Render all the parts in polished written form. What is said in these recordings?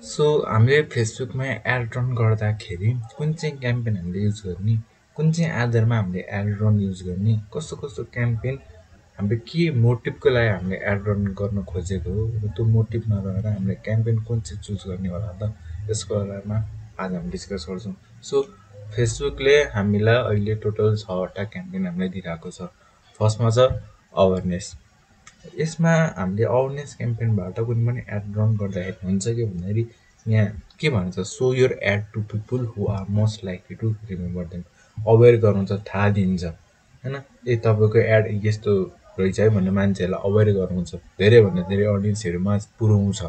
So हामीले फेसबुकमा ad run गर्दाखेरि कुन चाहिँ क्याम्पेन हामीले युज गर्ने, कुन चाहिँ आधारमा हामीले एड रन युज गर्ने, कस्तो कस्तो क्याम्पेन हामीले के मोटिभको लागि हामीले एड रन गर्न खोजेको हो र त्यो मोटिभमा रहेर हामीले क्याम्पेन कुन चाहिँ चुज गर्ने होला त यसको बारेमा आज हामी डिस्कस गर्छौँ। सो फेसबुकले हामीलाई अहिले टोटल 6वटा क्याम्पेन हामीलाई दिइरहेको छ। फर्स्टमा छ अवेरनेस। यसमा हामीले अवेरनेस क्याम्पेनबाट कुनै पनि एड रन गर्दाखेरि हुन्छ के भन्दाखेरि यहाँ के भन्छ, so your ad to people who are most likely to remember them. Aware गराउँछ, थाहा दिन्छ होइन, ए तपाईँको एड यस्तो रहेछ है भनेर मान्छेहरूलाई अवेर गराउँछ, धेरैभन्दा धेरै अडियन्सहरूमा पुऱ्याउँछ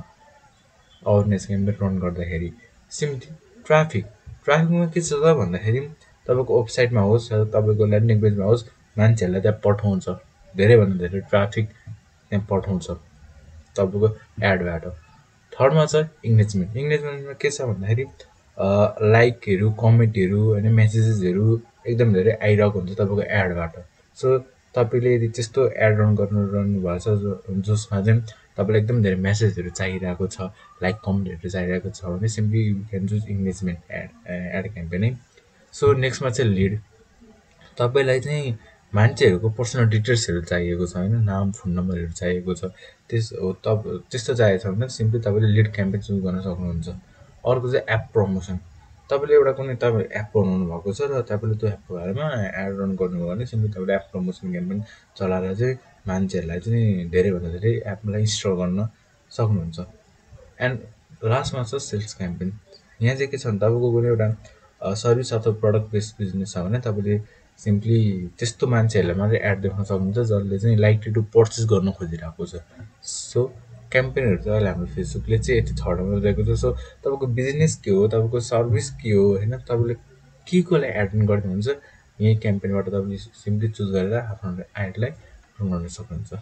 अवेरनेस क्याम्पेन रन गर्दाखेरि। सिम्पली ट्राफिकमा के छ त भन्दाखेरि तपाईँको वेबसाइटमा होस् या तपाईँको ल्यान्डिङ पेजमा होस्, मान्छेहरूलाई त्यहाँ पठाउँछ, धेरैभन्दा धेरै ट्राफिक त्यहाँ पठाउँछ तपाईँको एडबाट। थर्डमा छ इङ्गेजमेन्टमा के छ भन्दाखेरि लाइकहरू, कमेन्टहरू होइन, मेसेजेसहरू एकदम धेरै आइरहेको हुन्छ तपाईँको एडबाट। सो तपाईँले यदि त्यस्तो एड रन गर्नुभएको छ जसमा चाहिँ तपाईँलाई एकदम धेरै मेसेजहरू चाहिरहेको छ, लाइक कमेन्टहरू चाहिरहेको छ भने simply you can choose engagement ad campaign है। सो नेक्स्टमा चाहिँ लिड। तपाईँलाई चाहिँ मान्छेहरूको पर्सनल डिटेल्सहरू चाहिएको छ होइन, नाम, फोन नम्बरहरू चाहिएको छ, त्यस्तो चाहिएको छ भने सिम्पली तपाईँले लिड क्याम्पेन चुज गर्न सक्नुहुन्छ। अर्को चाहिँ एप प्रमोसन। तपाईँले एउटा कुनै तपाईँ एप बनाउनु भएको छ र तपाईँले त्यो एपको बारेमा एड रन गर्नुभयो भने सिम्पली तपाईँले एप प्रमोसन क्याम्पेन चलाएर चाहिँ मान्छेहरूलाई चाहिँ धेरैभन्दा धेरै एपलाई इन्स्टल गर्न सक्नुहुन्छ। एन्ड लास्टमा छ सेल्स क्याम्पेन। यहाँ चाहिँ के छ भने तपाईँको कुनै एउटा सर्भिस अथवा प्रडक्ट बेस्ड बिजनेस छ भने तपाईँले सिम्पली त्यस्तो मान्छेहरूलाई मात्रै एड देखाउन सक्नुहुन्छ जसले चाहिँ लाइकली टु पर्चेस गर्न खोजिरहेको छ। सो क्याम्पेनहरू चाहिँ अहिले हाम्रो फेसबुकले चाहिँ यति 6वटामा दिएको छ। सो तपाईँको बिजनेस के हो, तपाईँको सर्भिस के हो होइन, तपाईँले के को लागि एड गरिदिनुहुन्छ, यही क्याम्पेनबाट तपाईँले सिम्पली चुज गरेर आफ्नो एडलाई रन गर्न सक्नुहुन्छ।